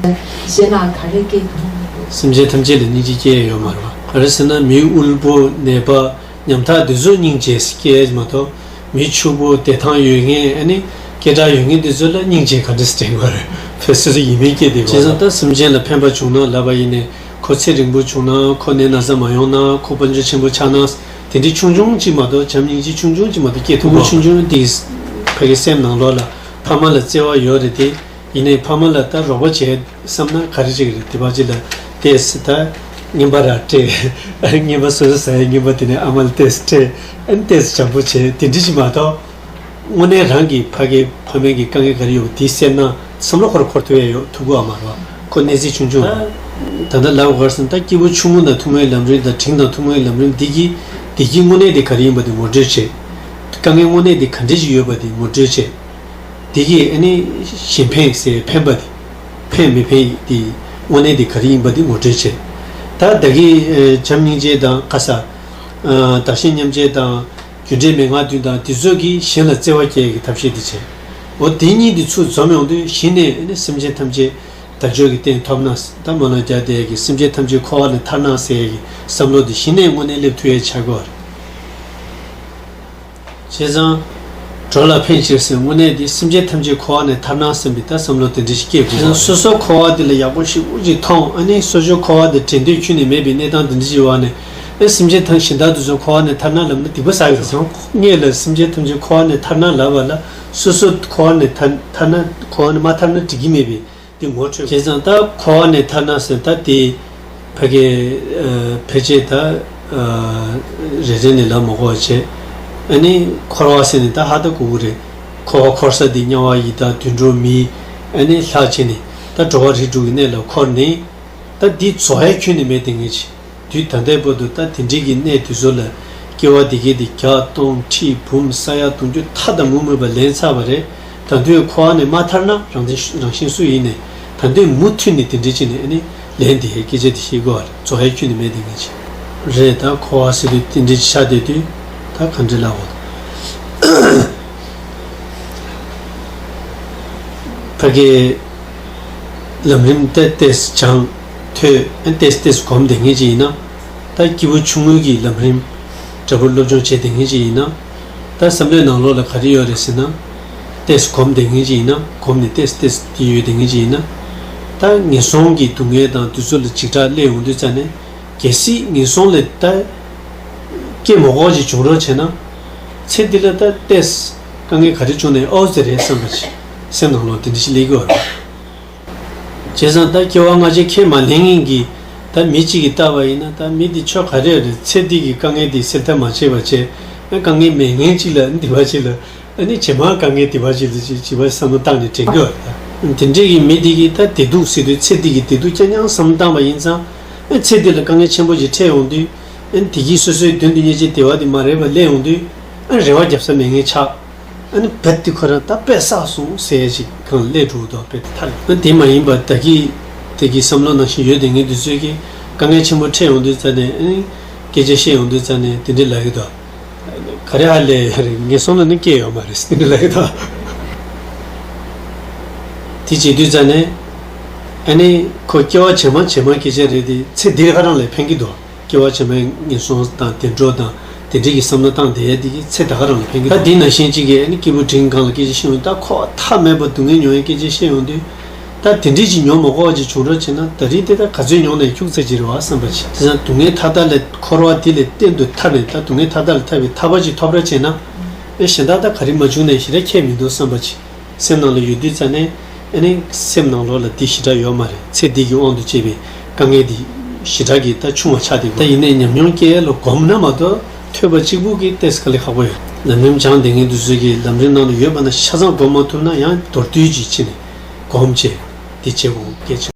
གཞན་ལ་ག་རེ་སྐྱེ་གི་མི་འདུག་སེམས་ཅན་ཐམས་ཅད་ལ་སྙིང་རྗེ་སྐྱེ་ཡས་ཡོད་མ་རེད་བ། ག་རེ་ཟེར་ན་མི་དབུལ་པོ་ནད་པ་ཉམ་ཐག་དེ་ཚོ་སྙིང་རྗེ་སྐྱེ་ཡས་མ་གཏོགས། མི་ཕྱུག་པོ་བདེ་ཐང་ཡོད་མཁན་ཨ་ནི་སྐད་གྲགས་ཡོད་མཁན་དེ་ཚོ་ལ་སྙིང་རྗེ་ག་འདྲ་སེ་དྲན་དགོས་རེད། ཕེ་སོ་སོ་ཡིན་མིན་སྐྱེ་བསྡད་དགོས་བྱས་ཙང་ད་སེམས་ཅན་ལ་ཕན་པ་བྱུང་ན་ལབ་པ་ཡིན་ནའི་ཁོ་ཚེ་རིང་པོ་བྱུང་ན་ཁོ་ནད་ན་ཚ་མ་ཡོང་ན་ཁོ་དཔལ་འབྱོར་ཆེན་པོ་ཆགས་ན་དེ་འདྲའི་ཆུང་ཆུང་གཅིག་མ་གཏོགས་བྱམས་སྙིང་རྗེ་ཆུང་ཆུང་གཅིག་མ་གཏོགས་སྐྱེ་ཐུབ་ཀྱི་མ་རེད། ཆུང་ཆུང་དེ་ཕ་གི་སེམས་ནང་ལོགས་ལ་ཕ་མ་ལ་བརྩེ་བ་ཡོད་རེད་དེ། ཡིན་ནའི་ཕ་མ་ལ་ད་རོགས་པ་བྱེད་བསམ་ན་ག་རེ་བྱེད་ཀྱི་རེད། དེ་བ་ཅིག་ལ་ཏོག་ཙམ་ད་རྔན་པ་ར་སྤྲད། རྔན་པ་སོ་སོ་ཟ་ཡའི་རྔན་པ་དེ་ནས་ཨ་མ་ལ་ཏོག་ཙམ་སྤྲད། ཨ་ནི་ཏོག་ཙམ་བྱམས་པོ་བྱེད་དེ་འདྲ་ཞིག་མ་གཏོགས། དངོས་གནས་རང་གི་ཕ་གི་ཕ་མའི་གི་དཀའ་ངལ་ག་རེ་ཡོད་པ་དེ་སེམས་ནང་བསམ་བློ་འཁོར་འཁོར་ཐུབ་ཡ་ཡོད་ཐུབ་ཀྱི་ཨ་མ་རེད་བ། ཁོ་གནས་ཚད་ཆུང་ཆུང་རེད། ད་ལྟ་ལབ་དགོས་ཟེར་ན་ད་སྐྱེས་བུ་ཆུང་ངུ་དང་ཐུན་མོང་ལམ་རིམ་དང་འབྲིང་དང་ཐུན་མོང་ལམ་རིམ་འདི་གི་འདི་གི་དངོས་གནས་དེ་ག་རེ་ཡིན་པ་དེ་ངོ་སྤྲོད་བྱེད། དཀའ་ངལ་དངོས་གནས་དེ་ག་འདྲ་ཞིག་ཡོད་པ་དེ་ངོ་སྤྲོད་བྱེད། དེ་གིས་ཨ་ནི་གཞན་ཕན་ཟེར་ཕན་པ་དེ། ཕན་མི་ཕན་དེ་དངོས་གནས་དེ་ག་རེ་ཡིན་པ་དེ་ངོ་སྤྲོད་བྱེད། ད་ད་གི་བྱམས་སྙིང་རྗེ་དང་ག་ས། བདག་གཞན་མཉམ་བརྗེ་དང་རྒྱུ་འབྲས་མན་ངག་བདུན་དང་དེ་ཚོ་གིས་གཞན་ལ་བརྩེ་བ་སྐྱེ་ཡག་གི་ཐབས་ཤེས་དེ་བྱེད། འོ་དེ་གཉིས་དེ་ཚུར་འཛོམས་ཡོང་དུས་གཞི་ནས་ཨ་ནི་སེམས་ཅན་ཐམས་ཅད་དལ་འབྱོར་གྱི་རྟེན་ཐོབ་ན་ད་སྨོན་ལམ་རྒྱག་བསྡད་ཡག་གི་སེམས་ཅན་ཐམས་ཅད་འཁོར་བ་ནས་ཐར་ན་ཟེར་ཡག་གི་བསམ་བློ་དེ་གཞི་ནས་དངོས་གནས་སླེབས་ཐུབ་ཡག་ཆགས་ཀྱི་ཡོད་རེད། བྱས་ཙང་། འགྲོ་ལ་ཕན་ཕྱིར་ཟེར་དངོས་གནས་དེ་སེམས་ཅན་ཐམས་ཅད་འཁོར་བ་ནས་ཐར་ན་བསམ་པའི་ད་བསམ་བློ་དེ་འདྲ་ཞིག་སྐྱེ་དགོས། བྱས་ཙང་སོ་སོ་འཁོར་བ་དེ་ལ་ཡག་པོ་ཞེ་པོ་ཅིག་མཐོང་ཨ་ནི་སོ་སོའི་འཁོར་བ་དེ་དྲན་འདོད་ཁྱོན་ནས་མེད་པའི་གནས་སྟངས་དེ་འདྲ་ཞིག་ཡོད་པ་ནས་ཨེ་སེམས་ཅན་ཐམས་གཞན་དག་དེ་ཚོ་འཁོར་བ་ནས་ཐར་ན་ལབ་ན་སྡིག་པ་བསགས་ཡོད་རེད། སོང་ངས་ལ་སེམས་ཅན་ཐམས་ཅད་འཁོར་བ་ནས་ཐར་ན་ལབ་པ་ལ་སོ་སོ་འཁོར་བ་ནས་ཐར་ཐར་ན་འཁོར་བ་ནས་མ་ཐར་ན་འགྲིག་གི་མེད་པའི། དེ་ངོ་འཕྲོད། བྱས་ཙང་ད་འཁོར་བ་ནས་ཐར་ན་ཟེར་ད་དེ་ཕ་གི་ཕལ་ཆེར་ད་རེ་རེ་ནས་ལབ་མ་དགོས་པ་བྱས། ཨ་ནི་འཁོར་བ་ཟེར་ནས་ད་ཧ་ད་གོ་གི་རེད། འཁོར་བ་འཁོར་ས་དེ་དམྱལ་བ་ཡི་དྭགས་དུད་འགྲོ་མི་ཨ་ནི་ལྷ་བྱས་ནས་ད་འགྲོ་བ་རིགས་དྲུག་གི་གནས་ལ་འཁོར་ནས། ད་འདི་རྫོགས་ཡ་ཁྱོན་ནས་མེད་དེ་ངེས་ཆེ། དུས་ད་ལྟའི་བར་དུ་ད་དེ་འདྲའི་གི་གནས་དེ་ཚོ་ལ་སྐྱེ་བ་དེ་གའི་དེ་བརྒྱ་སྟོང་ཁྲི་འབུམ་ས་ཡ་དུང་ཕྱུར་མཐའ་དང་མུ་མེད་པ་ལེན་ཚར་བ་རེད། ད་དུས་འཁོར་བ་ནས་མ་ཐར་ན་རང་བཞིན་རང་བཞིན་སུ་ཡིན་ནས་ད་དུས་མུ་མཐུད་ནས་དེ་འདྲའི་ཅིག་ནས་ཨ་ནི་ལན་དེ་ཧེ་སྐད་ཆ་དེ་ཤེས་དགོས་པ་རེད། རྫོགས་ཡ་ཁྱོན་ནས་མེད་དེ་ངེས་ཆེ། རེད། ད་འཁོར་བ་ཟེར་དུས་དེ་འདྲའི་ཆ་དེ་དུས་ད་ག་འདྲ་ལབ་དགོས། ཕ་གི་ལམ་རིམ་ཏེ་ཏེས་སྦྱང་ཐོས་ཏེས་ཏེས་སྒོམ་བསྡད་མཁན་ཅིག་ཡིན་ན། ད་སྐྱེས་བུ་ཆུང་ངུ་གི་ལམ་རིམ་འདྲ་པོ་སློབ་སྦྱོང་བྱེད་བསྡད་མཁན་ཅིག་ཡིན་ན། ད་བསམ་བློའི་ནང་ལོགས་ལ་ག་རེ་ཡོད་རེད་ཟེར་ན། ཏེས་སྒོམ་བསྡད་མཁན་ཅིག་ཡིན་ན། སྒོམ་ནས་ཏེས་ཏེས་དེ་ཡོད་བསྡད་མཁན་ཅིག་ཡིན་ན། ད་ངན་སོང་གི་སྡུག་བསྔལ་དང་དུས་ཚོད་ལ་འཇིགས་སྐྲག་སླེབས་ཡོང་དུས་ཙ་ནས། གལ་སྲིད་ངན་སོང་ལས་ད་སྐྱེ་མ་དགོས་ཅིག་བྱུང་རོགས་བྱས་ན། ཚེ་འདི་ལ་ད་ཏེས་དཀའ་ངལ་ག་རེ་བྱུང་ནས་ཨོ་ཙི་རེད་བསམ་པ་ཅིག་སེམས་ནང་ལོགས་དེ་འདྲ་ཞིག་སླེབས་ཀྱི་ཡོད་རེད། བྱས་ཙང་ད་སྐྱེ་བ་སྔ་ཕྱི་ཁས་མ་ལེན་མཁན་གྱི་ད་མི་གཅིག་གིས་བལྟས་པ་ཡིན་ན། ད་མི་འདི་ཆོ་ག་རེ་རེད། ཚེ་འདི་གི་དཀའ་ངལ་འདི་སེལ་ཐབས་མ་བྱས་པ་བྱས། ཨ་དཀའ་ངལ་མེད་མཁན་གཅིག་ལ་འདི་བ་གཅིག་ལ། ཨ་ནི་རྗེས་མ་དཀའ་ངལ་འདི་བ་གཅིག་ལ་ཅིག་བྱིས་པ་བསམ་བློ་བཏང་ནས་དྲན་གྱི་ཡོད་རེད། ད་དེ་འདྲས་ཀྱི་མི་འདི་གིས་ད་བདེ་སྡུག་ཟེར་དུས་ཚེ་འདི་གི་བདེ་སྡུག་རྐྱང་རྐྱང་བསམ་བློ་བཏང་པ་ཡིན་ཙང་། ཨ་ཚེ་འདི་ལ་དཀའ་ངལ་ཆེན་པོ་ཞིག་འཕྲད་ཡོང་དུས། ཨ་ནི་དེ་གིས་སོ་སོའི་མདུན་དུ་སྙིང་རྗེ་བདེ་བ་འདི་མ་རེད་པ་སླེབས་ཡོང་དུས། ཨ་རེ་བ་རྒྱབ་ས་མེད་མཁན་ཆགས། ཨ་ནི་རྦད་དེ་ཁོ་རང་ད་དཔེ་བསགས་སོང་ཟེར་ཞིག་གང་སླེབས་འགྲོ་འདུག་དཔེ་དེ་ཐ་ལ། ཨ་དེ་མ་ཡིན་པ་ད་གི་དེ་གི་བསམ་བློ་ནང་བཞིན་ཡོད་དེ་ངས་དུས་ཚོད་ཀྱི་དཀའ་ངལ་ཆེན་པོ་འཕྲད་ཡོང་དུས་ཙ་ནས། ཨ་ནི་སྐད་ཆ་བཤད་ཡོང་དུས་ཙ་ནས་དེ་འདྲས་ལབ་ཀྱི་འདུག་ག་རེ་ཧ་ལས་རེད། ངན་སོང་ལ་ནི་སྐྱེ་ཡོད་མ་རེད་དེ་འདྲས་ལབ་ཀྱི་འདུག་དེ་བྱེད་དུས་ཙ་ནས། ཨ་ནི་ཁོ་སྐྱེ་བ་ཕྱི་མ་ཕྱི་མ་སྐད་ཆ་རེད་དེ། ཚེ་འདིར་ཧ་རང་ལས་ཕན་གྱི་འདུག་སྐྱེ་བ་ཕྱི་མའི་ངན་སོང་དང་བདེ་འགྲོ་དང་དེ་འདྲའི་གི་བསམ་བློ་བཏང་བསྡད་ཡ་དེ་གི་ཚེ་ད་ག་རང་ལ་ཕན་གི། ད་འདི་ནང་བཞིན་གཅིག་གི་ཨ་ནི་སྐྱེས་བུ་འབྲིང་སྒང་ལ་སྐད་ཆ་བཤད་ཡོང་དུས། ད་ཁོ་མཐའ་མེད་པར་སྡུག་བསྔལ་མྱོང་ཡའི་སྐད་ཆ་བཤད་ཡོང་དུས། ད་དེ་འདྲའི་ཅིག་མྱོང་མ་དགོས་པ་ཅིག་བྱུང་རོགས་བྱས་ན། ད་རིང་དེ་ད་ག་ཚོད་མྱོང་ནའི་ཁྱུག་ཙམ་ཅིག་རེད་བ་བསམ་པ་ཅིག་དེ་ཙང་སྡུག་བསྔལ་མཐའ་དག་ལས་འཁོར་བ་འདི་ལས་གཏན་དུ་ཐར་ནས། ད་སྡུག་བསྔལ་མཐའ་དག་ལས་ཐར་བའི་ཐར་པ་ཅིག་ཐོབ་རོགས་བྱས་ན། ཨེ་གཞན་དག་ད་ག་རེ་མ་བྱུང་ནའི་ཞེ་དྲག་ཁྱད་མི་འདུག་བསམ་པ་ཅིག་སེམས་ནང་ལ་ཡོད་དུས་ཙ་ནས། ཨ་ནི་སེམས་ནང་ལོགས་ལ་འདི་ཞེ་དྲག་ཡོད་མ་རེད། ཚེ་འདི་གི་དབང་དུ་བྱས་པའི་དཀའ་ངལ་འདི་ཞེ་དྲག་གི་ད་ཆུང་བ་ཆགས་བསྡད་ཀྱི། ད་ཡིན་ནའི་ཉམས་མྱོང་སྐྱེ་ལ་སྒོམ་ན་མ་གཏོགས། ཐོས་པ་གཅིག་པུ་གིས་ཏོག་ཙམ་དཀའ་ལས་ཁག་པོ་ཡོད། ལམ་རིམ་སྦྱངས་བསྡད་མཁན་དེ་ཚོ་གིས་ལམ་རིམ་ནང་དུ་ཡོད་པ་ན་ཆ་ཚང་སྒོམ་མ་ཐུབ་ན། ཡང་མདོར་བསྡུས་ཅིག་བྱས་ནས་སྒོམ་བྱས། འདི་བྱེད་དགོས་གལ་ཆེ།